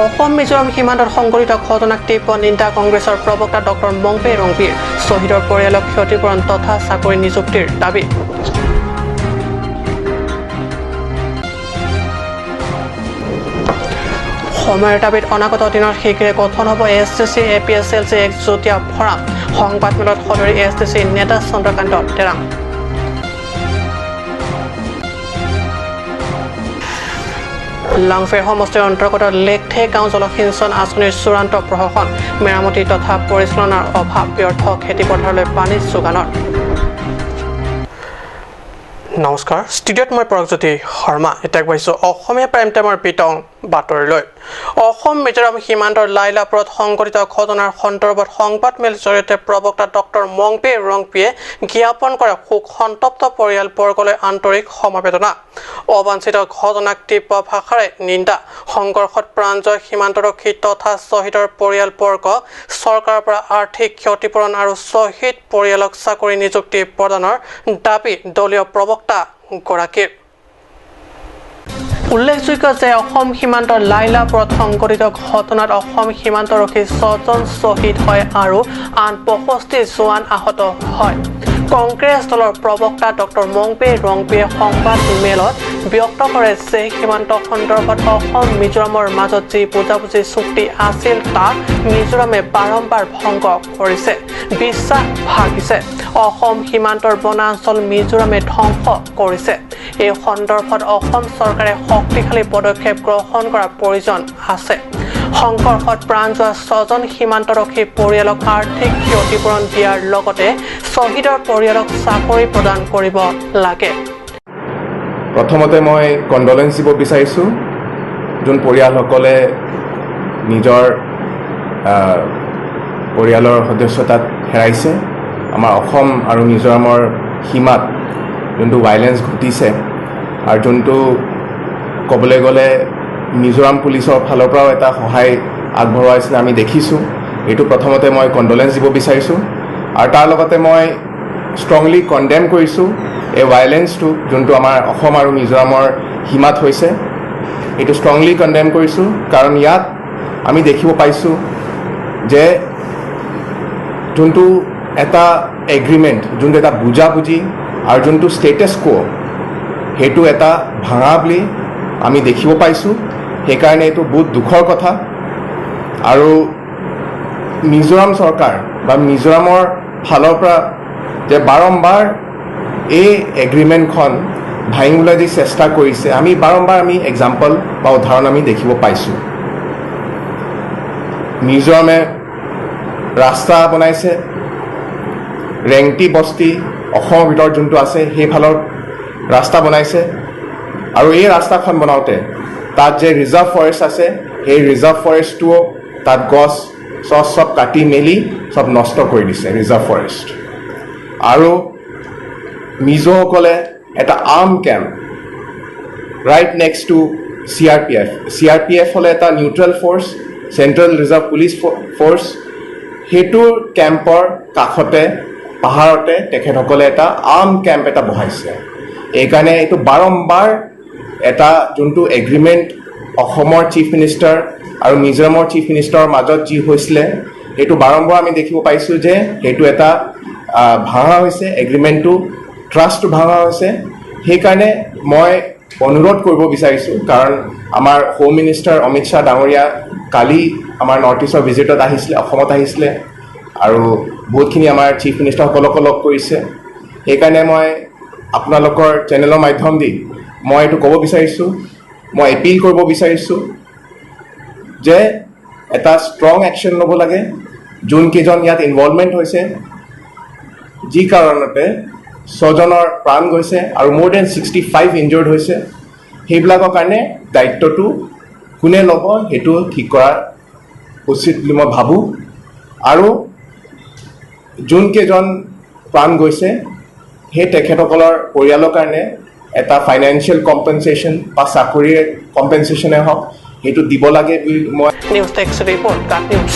অসম মিজোৰাম সীমান্তত সংঘটিত ঘটনাক তীব্ৰ নিন্দা কংগ্ৰেছৰ প্ৰবক্তা ডক্টৰ মংপে ৰংপিৰ। শ্বহীদৰ পৰিয়ালক ক্ষতিপূৰণ তথা চাকৰি নিযুক্তিৰ দাবী। সময়ৰ দাবীত অনাগত দিনত শীঘ্ৰে গঠন হ'ব এছটিচি, এপিএছএলচি এক যুটীয়া ফৰাম। সংবাদমেলত সদৰি এছটিচি নেতা চন্দ্ৰকান্ত তেৰাং। লাংফেৰ সমষ্টিৰ অন্তৰ্গত লেকথে গাঁও জলসিঞ্চন আঁচনিৰ চূড়ান্ত প্ৰশাসন। মেৰামতি তথা পৰিচালনাৰ অভাৱ, ব্যৰ্থ খেতিপথাৰলৈ পানী যোগানৰ। নমস্কাৰ, ষ্টুডিঅ'ত মই পৰগজ্যোতি শৰ্মা। এতিয়া আগবাঢ়িছোঁ অসমীয়া প্ৰাইম টাইমৰ বিতং বাতৰিলৈ। অসম মিজোৰাম সীমান্তৰ লাইলাপুৰত সংঘটিত ঘটনাৰ সন্দৰ্ভত সংবাদমেল জৰিয়তে প্ৰবক্তা ডক্টৰ মংপে ৰংপিয়ে জ্ঞাপন কৰে শোক সন্তপ্ত পৰিয়ালবৰ্গলৈ আন্তৰিক সমবেদনা। অবাঞ্ছিত ঘটনাক তীব্ৰ ভাষাৰে নিন্দা। সংঘৰ্ষত প্ৰাণ যোৱা সীমান্তৰক্ষী তথা শ্বহীদৰ পৰিয়ালবৰ্গক চৰকাৰৰ পৰা আৰ্থিক ক্ষতিপূৰণ আৰু শ্বহীদ পৰিয়ালক চাকৰি নিযুক্তি প্ৰদানৰ দাবী দলীয় প্ৰবক্তাগৰাকীৰ। উল্লেখযোগ্য যে অসম সীমান্তৰ লাইলাপুৰত সংঘটিত ঘটনাত অসম সীমান্তৰক্ষী 6জন শ্বহীদ হয় আৰু আন 65 জোৱান আহত হয়। কংগ্ৰেছ দলৰ প্ৰবক্তা ডক্টৰ মংপে ৰংপিয়ে সংবাদ মেলত ব্যক্ত কৰে যে সীমান্ত সন্দৰ্ভত অসম মিজোৰামৰ মাজত যি বুজাবুজি চুক্তি আছিল তাক মিজোৰামে বাৰম্বাৰ ভংগ কৰিছে, বিশ্বাস ভাগিছে। অসম সীমান্তৰ বনাঞ্চল মিজোৰামে ধ্বংস কৰিছে। এই সন্দৰ্ভত অসম চৰকাৰে শক্তিশালী পদক্ষেপ গ্ৰহণ কৰাৰ প্ৰয়োজন আছে। সংঘৰ্ষত প্ৰাণ যোৱা 6জন সীমান্তৰক্ষী পৰিয়ালক আৰ্থিক ক্ষতিপূৰণ দিয়াৰ লগতে শ্বহীদৰ পৰিয়ালক চাকৰি প্ৰদান কৰিব লাগে। প্ৰথমতে মই কণ্ডলেঞ্চ দিব বিচাৰিছোঁ যোন পৰিয়ালসকলে নিজৰ পৰিয়ালৰ সদস্য তাত হেৰাইছে। আমাৰ অসম আৰু মিজোৰামৰ সীমাত যোনটো ভাইলেঞ্চ ঘটিছে আৰু যোনটো ক'বলৈ গ'লে মিজোৰাম পুলিচৰ ফালৰ পৰাও এটা সহায় আগবঢ়োৱা হৈছিলে, আমি দেখিছোঁ। এইটো প্ৰথমতে মই কণ্ডলেঞ্চ দিব বিচাৰিছোঁ আৰু তাৰ লগতে মই ষ্ট্ৰংলি কণ্ডেম কৰিছোঁ এই ভাইলেঞ্চটো যোনটো আমাৰ অসম আৰু মিজোৰামৰ সীমাত হৈছে। এইটো ষ্ট্ৰংলি কণ্ডেম কৰিছোঁ, কাৰণ ইয়াত আমি দেখিব পাইছোঁ যে যোনটো এটা এগ্ৰিমেণ্ট, যোনটো এটা বুজাবুজি আৰু যোনটো ষ্টেটাছ কোৱ, সেইটো এটা ভাঙা বুলি আমি দেখিব পাইছোঁ। সেইকাৰণে এইটো বহুত দুখৰ কথা। আৰু মিজোৰাম চৰকাৰ বা মিজোৰামৰ ফালৰ পৰা যে বাৰম্বাৰ এই এগ্ৰিমেণ্টখন ভাঙিবলৈ যি চেষ্টা কৰিছে, আমি বাৰম্বাৰ আমি এক্সাম্পল বা উদাহৰণ আমি দেখিব পাইছোঁ। মিজোৰামে ৰাস্তা বনাইছে, ৰেংটি বস্তি অসমৰ ভিতৰত যোনটো আছে সেইফালৰ ৰাস্তা বনাইছে আৰু এই ৰাস্তাখন বনাওঁতে তাত যে ৰিজাৰ্ভ ফৰেষ্ট আছে, সেই ৰিজাৰ্ভ ফৰেষ্টটোও তাত গছ চছ চব কাটি মেলি চব নষ্ট কৰি দিছে ৰিজাৰ্ভ ফৰেষ্ট। আৰু মিজোসকলে এটা arm camp right next to CRPF. CRPF হ'লে এটা neutral force, Central Reserve Police Force, সেইটোৰ কেম্পৰ কাষতে পাহাৰতে তেখেতসকলে এটা আৰ্ম কেম্প এটা বহাইছে। এইকাৰণে এইটো বাৰম্বাৰ এটা যোনটো এগ্ৰিমেণ্ট অসমৰ চিফ মিনিষ্টাৰ আৰু মিজোৰামৰ চিফ মিনিষ্টাৰৰ মাজত যি হৈছিলে, সেইটো বাৰম্বাৰ আমি দেখিব পাইছোঁ যে সেইটো এটা ভাঙা হৈছে এগ্ৰিমেণ্টটো, ট্ৰাষ্টটো ভাঙা হৈছে। সেইকাৰণে মই অনুৰোধ কৰিব বিচাৰিছোঁ, কাৰণ আমাৰ হোম মিনিষ্টাৰ অমিত শ্বাহ ডাঙৰীয়া কালি আমাৰ নৰ্থ ইষ্টৰ ভিজিটত আহিছিলে, অসমত আহিছিলে আৰু বহুতখিনি আমাৰ চিফ মিনিষ্টাৰসকলকো লগ কৰিছে। সেইকাৰণে মই আপোনালোকৰ চেনেলৰ মাধ্যম দি মই এইটো ক'ব বিচাৰিছোঁ, মই এপিল কৰিব বিচাৰিছোঁ যে এটা ষ্ট্ৰং একশ্যন ল'ব লাগে যোনকেইজন ইয়াত ইনভলভমেণ্ট হৈছে, যি কাৰণতে 6জনৰ প্ৰাণ গৈছে আৰু more than 65 injured হৈছে, সেইবিলাকৰ কাৰণে দায়িত্বটো কোনে ল'ব সেইটো ঠিক কৰা উচিত বুলি মই ভাবোঁ। আৰু যোনকেইজন প্ৰাণ গৈছে, সেই তেখেতসকলৰ পৰিয়ালৰ কাৰণে এটা ফাইনেন্সিয়েল কম্পেনচেশ্যন বা চাকৰিৰ কম্পেনচেশ্যনে হওক, সেইটো দিব লাগে বুলি মই নিউজ ডেস্ক ৰিপৰ্ট, গাট নিউজ।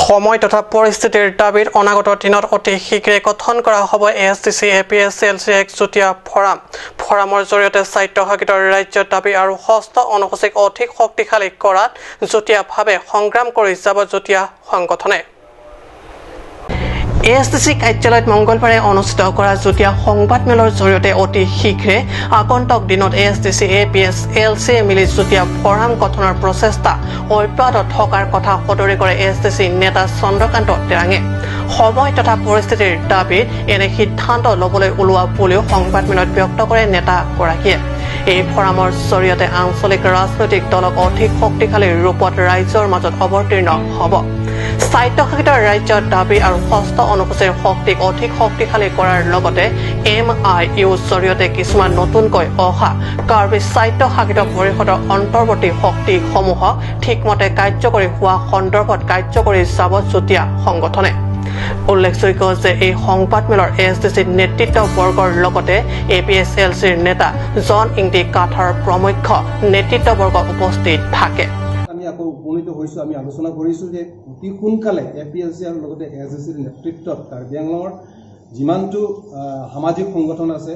সময় তথা পৰিস্থিতিৰ দাবীত অনাগত দিনত অতি শীঘ্ৰে গঠন কৰা হ'ব এএছডিচি, এপিএছএলচি এক যুটীয়া ফৰাম। ফৰামৰ জৰিয়তে স্বায়ত্তশাসিত ৰাজ্যৰ দাবী আৰু ষষ্ঠ অনুসূচীক অধিক শক্তিশালী কৰাত যুটীয়াভাৱে সংগ্ৰাম কৰি যাব যুটীয়া সংগঠনে। এএছডিচি কাৰ্যালয়ত মংগলবাৰে অনুষ্ঠিত কৰা যুটীয়া সংবাদমেলৰ জৰিয়তে অতি শীঘ্ৰে আগন্তুক দিনত এএছডিচি, এপিএছএলচিয়ে মিলি যুটীয়া ফৰাম গঠনৰ প্ৰচেষ্টা অব্যাহত থকাৰ কথা সদৰি কৰে এএছডিচি নেতা চন্দ্ৰকান্ত তেৰাঙে। সময় তথা পৰিস্থিতিৰ দাবীত এনে সিদ্ধান্ত ল'বলৈ ওলোৱা বুলিও সংবাদমেলত ব্যক্ত কৰে নেতাগৰাকীয়ে। এই ফৰামৰ জৰিয়তে আঞ্চলিক ৰাজনৈতিক দলক অধিক শক্তিশালী ৰূপত ৰাইজৰ মাজত অৱতীৰ্ণ হ'ব। স্বায়ত্তশাসিত ৰাজ্যৰ দাবী আৰু ষষ্ঠ অনুসূচীৰ শক্তিক অধিক শক্তিশালী কৰাৰ লগতে এমআইইউৰ জৰিয়তে কিছুমান নতুনকৈ অহা কাৰ্বি স্বায়ত্তশাসিত পৰিষদৰ অন্তৰ্বৰ্তী শক্তিসমূহক ঠিকমতে কাৰ্যকৰী হোৱা সন্দৰ্ভত কাৰ্যকৰী যাব যুটীয়া সংগঠনে। উল্লেখযোগ্য যে এই সংবাদমেলৰ এএছডিচিৰ নেতৃত্ববৰ্গৰ লগতে এপিএছএলচিৰ নেতা জন ইংতি কাথাৰ প্ৰমুখ নেতৃত্ববৰ্গ উপস্থিত থাকে। আমি আকৌ উপনীত হৈছোঁ। আমি আলোচনা কৰিছোঁ যে অতি সোনকালে এপিএলচি আৰু লগতে এএছডিচিৰ নেতৃত্বত কাৰ্বি আংলঙৰ যিমানটো সামাজিক সংগঠন আছে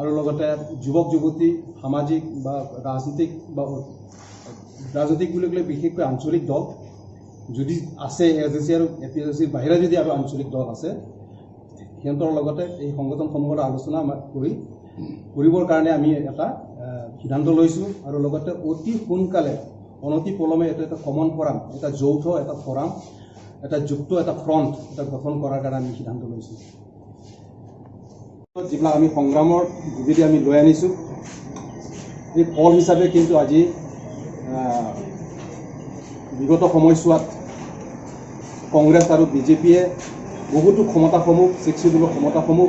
আৰু লগতে যুৱক যুৱতী, সামাজিক বা ৰাজনৈতিক, বা ৰাজনৈতিক বুলি ক'লে বিশেষকৈ আঞ্চলিক দল যদি আছে, এএছডিচি আৰু এপিএলচিৰ বাহিৰে যদি আৰু আঞ্চলিক দল আছে, সিহঁতৰ লগতে এই সংগঠনসমূহৰ আলোচনা আমাক কৰিবৰ কাৰণে আমি এটা সিদ্ধান্ত লৈছোঁ। আৰু লগতে অতি সোনকালে, অনতি পলমে এইটো এটা কমন ফৰাম, এটা যৌথ এটা ফৰাম, এটা যুক্ত এটা ফ্ৰণ্ট এটা গঠন কৰাৰ কাৰণে আমি সিদ্ধান্ত লৈছোঁ। যিবিলাক আমি সংগ্ৰামৰ যোগেদি আমি লৈ আনিছোঁ, এই ফল হিচাপে কিন্তু আজি বিগত সময়ছোৱাত কংগ্ৰেছ আৰু বিজেপিয়ে বহুতো ক্ষমতাসমূহ, ছিক্স চিডিউলৰ ক্ষমতাসমূহ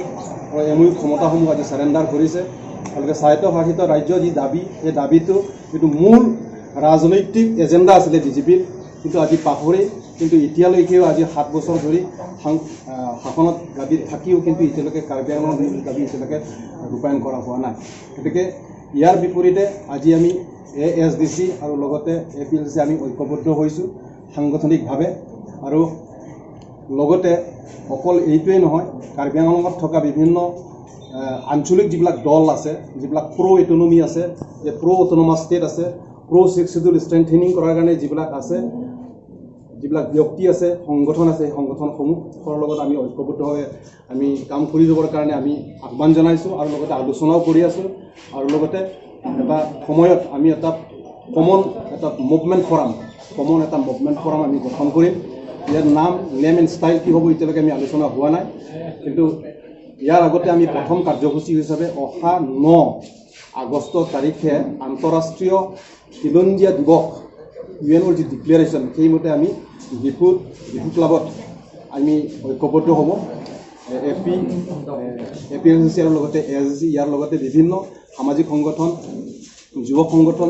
আৰু এমইউ ক্ষমতাসমূহ আজি চাৰেণ্ডাৰ কৰিছে। তেওঁলোকে স্বায়ত্তশাসিত ৰাজ্যৰ যি দাবী, সেই দাবীটো যিটো মূল ৰাজনৈতিক এজেণ্ডা আছিলে বিজেপিৰ, কিন্তু আজি পাহৰি কিন্তু এতিয়ালৈকেও আজি 7 বছৰ ধৰি শাসনত গাদীত থাকিও কিন্তু এতিয়ালৈকে কাৰ্বি আংলঙৰ মূল দাবী এতিয়ালৈকে ৰূপায়ণ কৰা হোৱা নাই। গতিকে ইয়াৰ বিপৰীতে আজি আমি এএছডিচি আৰু লগতে এপিএলচি আমি ঐক্যবদ্ধ হৈছোঁ সাংগঠনিকভাৱে। আৰু লগতে অকল এইটোৱেই নহয়, কাৰ্বি আংলঙত থকা বিভিন্ন আঞ্চলিক যিবিলাক দল আছে, যিবিলাক প্ৰ' এটনমি আছে, যে প্ৰ' অট'নমাছ ষ্টেট আছে, প্ৰ' ছিক্স চিডিউল ষ্ট্ৰেংথেনিং কৰাৰ কাৰণে যিবিলাক আছে, যিবিলাক ব্যক্তি আছে, সংগঠন আছে, সেই সংগঠনসমূহৰ লগত আমি ঐক্যবদ্ধভাৱে আমি কাম কৰি যাবৰ কাৰণে আমি আহ্বান জনাইছোঁ আৰু লগতে আলোচনাও কৰি আছোঁ। আৰু লগতে এটা সময়ত আমি এটা কমন এটা মুভমেণ্ট ফৰাম, কমন এটা মুভমেণ্ট ফৰাম আমি গঠন কৰিম। ইয়াৰ নাম, নেম এণ্ড ষ্টাইল কি হ'ব, এতিয়ালৈকে আমি আলোচনা হোৱা নাই। কিন্তু ইয়াৰ আগতে আমি প্ৰথম কাৰ্যসূচী হিচাপে অহা 9 আগষ্ট তাৰিখে আন্তঃৰাষ্ট্ৰীয় খিলঞ্জীয়া দিৱস, ইউএনৰ যি ডিক্লেৰেশ্যন, সেইমতে আমি ডিফুত ডিফু ক্লাবত আমি ঐক্যবদ্ধ হ'ব। এপিএলচি আৰু লগতে এএছডিচি, ইয়াৰ লগতে বিভিন্ন সামাজিক সংগঠন, যুৱক সংগঠন,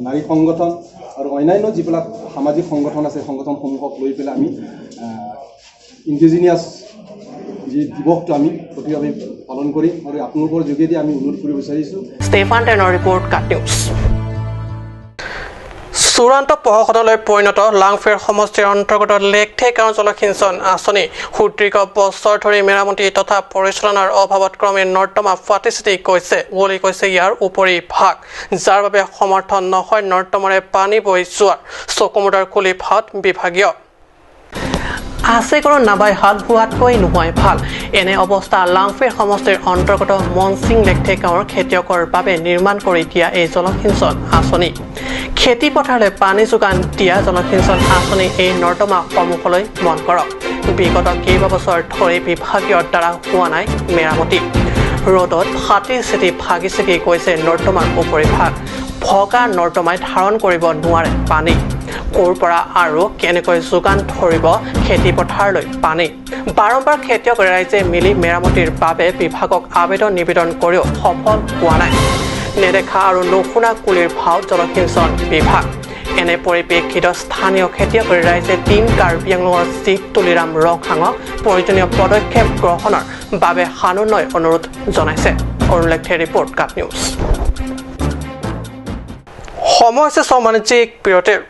নাৰী সংগঠন আৰু অন্যান্য যিবিলাক সামাজিক সংগঠন আছে, সংগঠনসমূহক লৈ পেলাই আমি ইণ্ডিজিনিয়াছ যি দিৱসটো আমি প্ৰতি আমি পালন কৰিম আৰু আপোনালোকৰ যোগেদি আমি অনুৰোধ কৰিব বিচাৰিছোঁ। ষ্টেফান টেনৰ ৰিপৰ্ট, কাট নিউজ। চূড়ান্ত প্ৰহসনলৈ পৰিণত লাংফেৰ সমষ্টিৰ অন্তৰ্গত লেকথে গাঁও জলসিঞ্চন আঁচনি। সুদীৰ্ঘ বছৰ ধৰি মেৰামতি তথা পৰিচালনাৰ অভাৱত ক্ৰমে নৰ্দমা ফাটি চিটি গৈছে, উৱলি গৈছে ইয়াৰ উপৰি ভাগ, যাৰ বাবে সমৰ্থন নহয় নৰ্দমাৰে পানী বৈ যোৱাৰ। চকুমুদাৰ কুলি ভাত বিভাগীয় আছে কোনো নাবাই হাল হোৱাতকৈ নোহোৱাই ভাল। এনে অৱস্থা লাংফেৰ সমষ্টিৰ অন্তৰ্গত মনচিং লেকথে গাঁৱৰ খেতিয়কৰ বাবে নিৰ্মাণ কৰি দিয়া এই জলসিঞ্চন আঁচনি। খেতি পথাৰলৈ পানী যোগান দিয়া জলসিঞ্চন আঁচনি এই নৰ্দমা সমূহলৈ মন কৰক। বিগত কেইবাবছৰ ধৰি বিভাগীয়ৰ দ্বাৰা হোৱা নাই মেৰামতি। ৰ'দত ফাটি চিটি ভাগি ছিগি গৈছে নৰ্দমাৰ উপৰিভাগ। ভগা নৰ্দমাই ধাৰণ কৰিব নোৱাৰে পানী। ক'ৰ পৰা আৰু কেনেকৈ যোগান ধৰিব খেতি পথাৰলৈ পানী? বাৰম্বাৰ খেতিয়ক ৰাইজে মিলি মেৰামতিৰ বাবে বিভাগক আবেদন নিবেদন কৰিও সফল হোৱা নাই। নেদেখা আৰু নুশুনা কুলিৰ ভাও জলসিঞ্চন বিভাগ। এনে পৰিপ্ৰেক্ষিতত স্থানীয় খেতিয়ক ৰাইজে টীম কাৰ্বি আংলঙৰ চিফ তুলিৰাম ৰংহাঙক প্ৰয়োজনীয় পদক্ষেপ গ্ৰহণৰ বাবে সানুনয় অনুৰোধ জনাইছে। অৰুণ লেখে ৰিপৰ্ট, কাট নিউজ। সময় হৈছে বাণিজ্যিক বিৰতিৰ।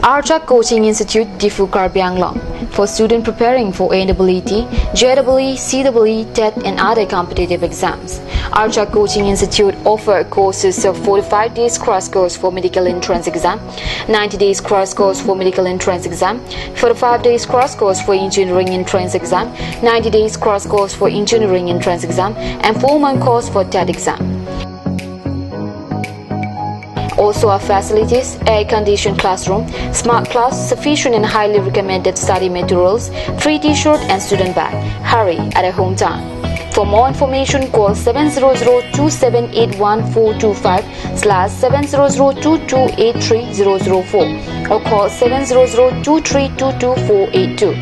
Archak Coaching Institute, Diphu Karbi Anglong. For student preparing for AEET, JEE, CEE, TET and other competitive exams. Archak Coaching Institute offer courses of 45 days cross course for medical entrance exam, 90 days cross course for medical entrance exam, 45 days cross course for engineering entrance exam, 90 days cross course for engineering entrance exam and 4-month course for TET exam. Also our facilities, air-conditioned classroom, smart class, sufficient and highly recommended study materials, free t-shirt and student bag. Hurry at a hometown. For more information, call 700-278-1425 /700-228-3004 or call 700-232-2482.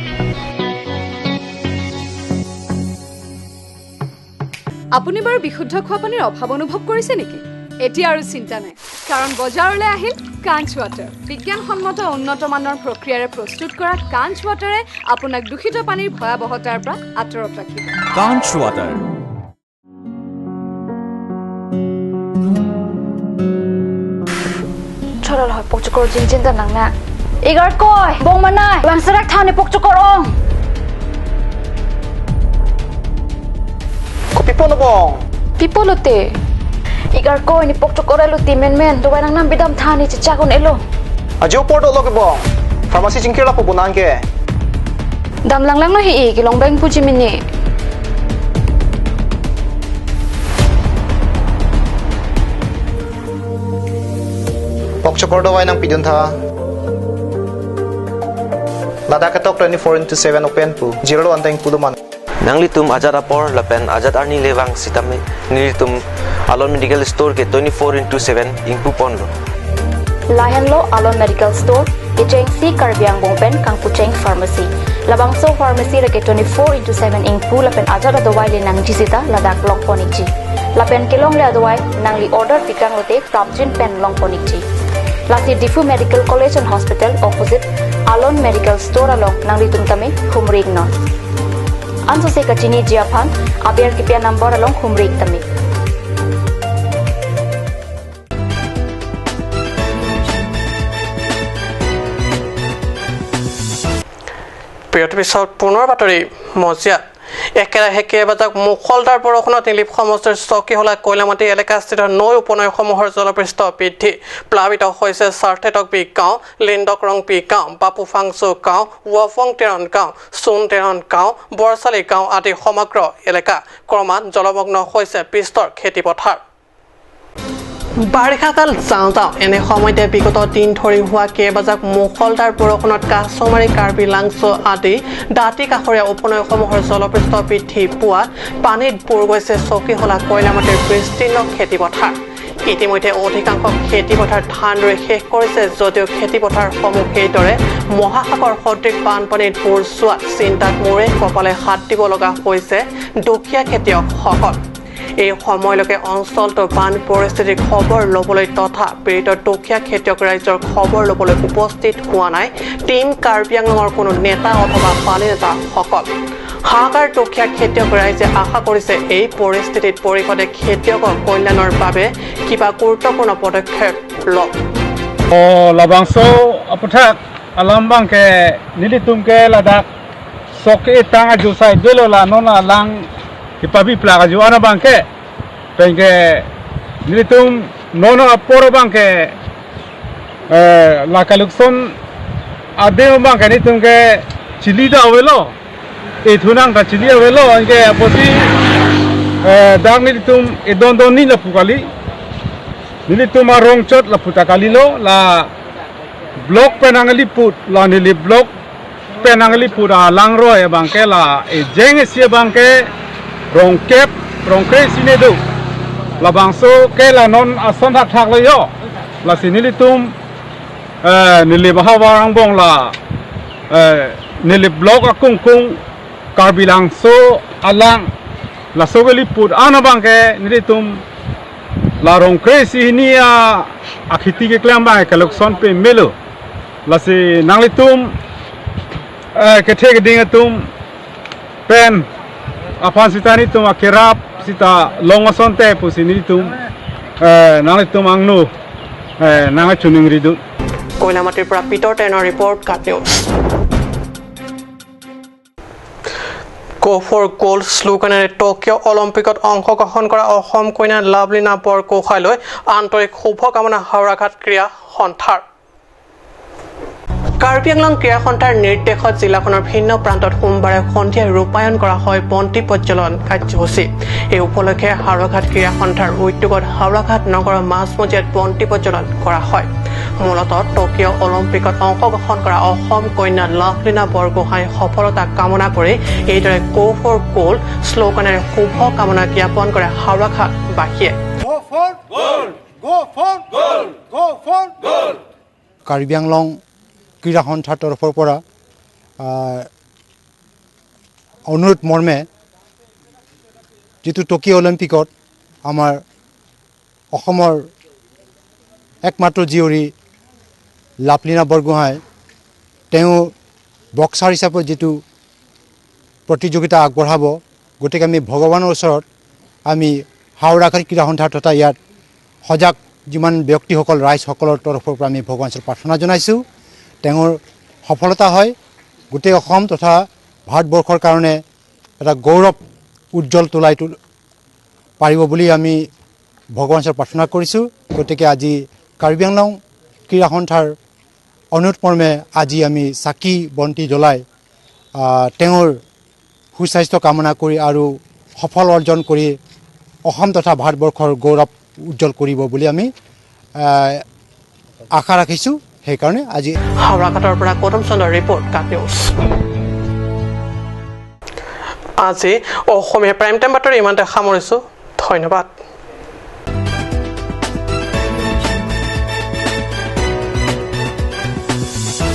আপুনি বাৰু বিশুদ্ধ খোৱা পানীৰ অভাৱ অনুভৱ কৰিছে নেকি? এতিয়া আৰু চিন্তা নাই, কাৰণ বজাৰলৈ আহিল কাঞ্চ ৱাটাৰ। বিজ্ঞানসন্মত উন্নত মানৰ প্ৰক্ৰিয়াৰে প্ৰস্তুত কৰা কাঞ্চ ৱাটাৰে আপোনাক দূষিত পানীৰ ভয়াৱহতাৰ পৰা আঁতৰত ৰাখিব। কাঞ্চ water. Chorol hoy pok chokor jing jing ta nang na. Igar koi bong manai bang sarak thani pok chokor ong. Ko pipo no bong. Pipo lote. Igar koi ni pok chokor elo ti men men do nang nam bidam thani chi chakon elo. Ajo porto log bong. Pharmacy jingkir la pu bunan ke. Dam lang lang no hi ki long bang pu jimini. Pok chokor do wai nang pidun tha. Ladakh tok 24/7 open pu. Zero anteng puluman. Nanglitum Azad apor lapen Azad arni lewang sitame nilitum Alon Medical Store ke 24/7 ingpu ponlo. Lahenlo Alon Medical Store ke Cheng Si Karbiang Bongpen Kangpucheng Pharmacy. Labangso Pharmacy ke 24/7 ingpu lapen Azad adawai le nang jisita Ladakh long ponikji. Lapen kelong le adawai nangli order pikang lote prapjin pen long ponikji. Lasi Diphu Medical College and Hospital opposite Alon Medical Store along nangli tumtame Humrig non. Anso se kachini jiaphan aber kipya number along Humrig tame. বিৰতিৰ পিছত পুনৰ বাতৰি মজিয়াত। একেৰাহে কেইবাজাক মুখলধাৰ বৰষুণত নিলিপ সমষ্টিৰ চকীহোলা কয়লামাটি এলেকাস্থিত নৈ উপনৈসমূহৰ জলপৃষ্ঠ বৃদ্ধি। প্লাবিত হৈছে চাৰ্থেটকবি গাঁও, লিণ্ডকৰংপি গাঁও, বাপুফাংচু গাঁও, ৱাফং টেৰণ গাঁও, চোন টেৰণ গাঁও, বৰচালি গাঁও আদি সমগ্ৰ এলেকা। ক্ৰমাৎ জলমগ্ন হৈছে বিস্তৰ খেতিপথাৰ। বাৰিষাকাল যাওঁ যাওঁ এনে সময়তে বিগত দিন ধৰি হোৱা কেইবাজাক মুখলধাৰ বৰষুণত কাছমাৰী, কাৰ্বি লাংচু আদি দাঁতি কাষৰীয়া উপনৈসমূহৰ জলপৃষ্ঠ বৃদ্ধি পোৱাত পানীত বুৰ গৈছে চকীহোলা কয়লামাটিৰ বিস্তীৰ্ণ খেতিপথাৰ। ইতিমধ্যে অধিকাংশ খেতিপথাৰ ধান ৰুই শেষ কৰিছে যদিও খেতিপথাৰসমূহ সেইদৰে মহাসাগৰ সদৃশ বানপানীত বুৰ যোৱাত চিন্তাত মূৰে কপালে হাত দিব লগা হৈছে দুখীয়া খেতিয়কসকল। এই সময়লৈকে অঞ্চলটোৰ বান পৰিস্থিতিৰ খবৰ ল'বলৈ তথা পীড়িত দুখীয়া খেতিয়ক ৰাইজৰ খবৰ ল'বলৈ উপস্থিত হোৱা নাই টীম কাৰ্বি আংলঙৰ কোনো নেতা অথবা পালি নেতাসকল। হাহাকাৰ দুখীয়া খেতিয়ক ৰাইজে আশা কৰিছে এই পৰিস্থিতিত পৰিষদে খেতিয়কৰ কল্যাণৰ বাবে কিবা গুৰুত্বপূৰ্ণ পদক্ষেপ লওক। Labangso aputhak alambang ke nilitum ke Ladakh soke tang aju sai delo la nona lang ipabi plaga ju ana bangke pengke nilitum nono aporo bangke la kalukson adeo bangke nitum ke chili da awelo e thunang ka chili awelo angke aposi dang nilitum e don don ni la pukali nilitum arong chot la putakali lo la block penangali put la nili block penangali put a langro e bangke la e jeng sie bangke rong kep rong kre sine du la bangso ke la non ason thak thak lo yo la sinilitum nili bahawarang bong la nili block akung kung karbilang so alang la sogeli put ana bangke nilitum la rong kre sini a akhiti ke klam ba kalokson pe melo la si nanglitum ke the ke dingatum pen afan sita ni tum akirap sita longoson te pusini tum nang tum angnu nang chuning ridu. কইলামাটিৰ পৰা পিটৰ টেনৰ report, cut news. Go for gold শ্লোগানেৰে Tokyo' অলিম্পিকত অংশগ্ৰহণ কৰা অসম কন্যা লাভলীনা বৰগোহাঁইলৈ আন্তৰিক শুভকামনা হাওৰাঘাট ক্ৰীড়া সন্থাৰ। কাৰ্বি আংলং ক্ৰীড়া সন্থাৰ নিৰ্দেশত জিলাখনৰ ভিন্ন প্ৰান্তত সোমবাৰে সন্ধিয়া ৰূপায়ণ কৰা হয় বন্তি প্ৰজ্বলন কাৰ্যসূচী। এই উপলক্ষে হাওৰাঘাট ক্ৰীড়া সন্থাৰ উদ্যোগত হাওৰাঘাট নগৰৰ মাজমজিয়াত বন্তি প্ৰজ্বলন কৰা হয়। মূলতঃ টকিঅ' অলিম্পিকত অংশগ্ৰহণ কৰা অসম কন্যা লাভলীনা বৰগোহাঁইৰ সফলতা কামনা কৰি এইদৰে গো ফৰ গ'ল্ড শ্লোগানেৰে শুভ কামনা জ্ঞাপন কৰে হাওৰাঘাটবাসীয়ে। কাৰ্বি আংলং ক্ৰীড়া সন্থাৰ তৰফৰ পৰা অনুৰোধ মৰ্মে যিটো টকিঅ' অলিম্পিকত আমাৰ অসমৰ একমাত্ৰ জীয়ৰী লাভলীনা বৰগোহাঁই তেওঁ বক্সাৰ হিচাপে যিটো প্ৰতিযোগিতা আগবঢ়াব, গতিকে আমি ভগৱানৰ ওচৰত আমি হাওৰাঘাট ক্ৰীড়া সন্থাৰ তথা ইয়াত সজাগ যিমান ব্যক্তিসকল ৰাইজসকলৰ তৰফৰ পৰা আমি ভগৱানৰ ওচৰত প্ৰাৰ্থনা জনাইছোঁ তেওঁৰ সফলতা হয়, গোটেই অসম তথা ভাৰতবৰ্ষৰ কাৰণে এটা গৌৰৱ উজ্জ্বল তোলাই পাৰিব বুলি আমি ভগৱানৰ ওচৰত প্ৰাৰ্থনা কৰিছোঁ। গতিকে আজি কাৰ্বি আংলং ক্ৰীড়া সন্থাৰ অনুৰোধ মৰ্মে আজি আমি চাকি বন্তি জ্বলাই তেওঁৰ সুস্বাস্থ্য কামনা কৰি আৰু সফল অৰ্জন কৰি অসম তথা ভাৰতবৰ্ষৰ গৌৰৱ উজ্জ্বল কৰিব বুলি আমি আশা ৰাখিছোঁ। সেইকাৰণে আজি হাওৰাঘাটৰ পৰা গৌতম চন্দ্ৰৰ ৰিপৰ্ট, কাট নিউজ। আজি অসমীয়া প্ৰাইম টাইম বাতৰি ইমানতে সামৰিছোঁ। ধন্যবাদ।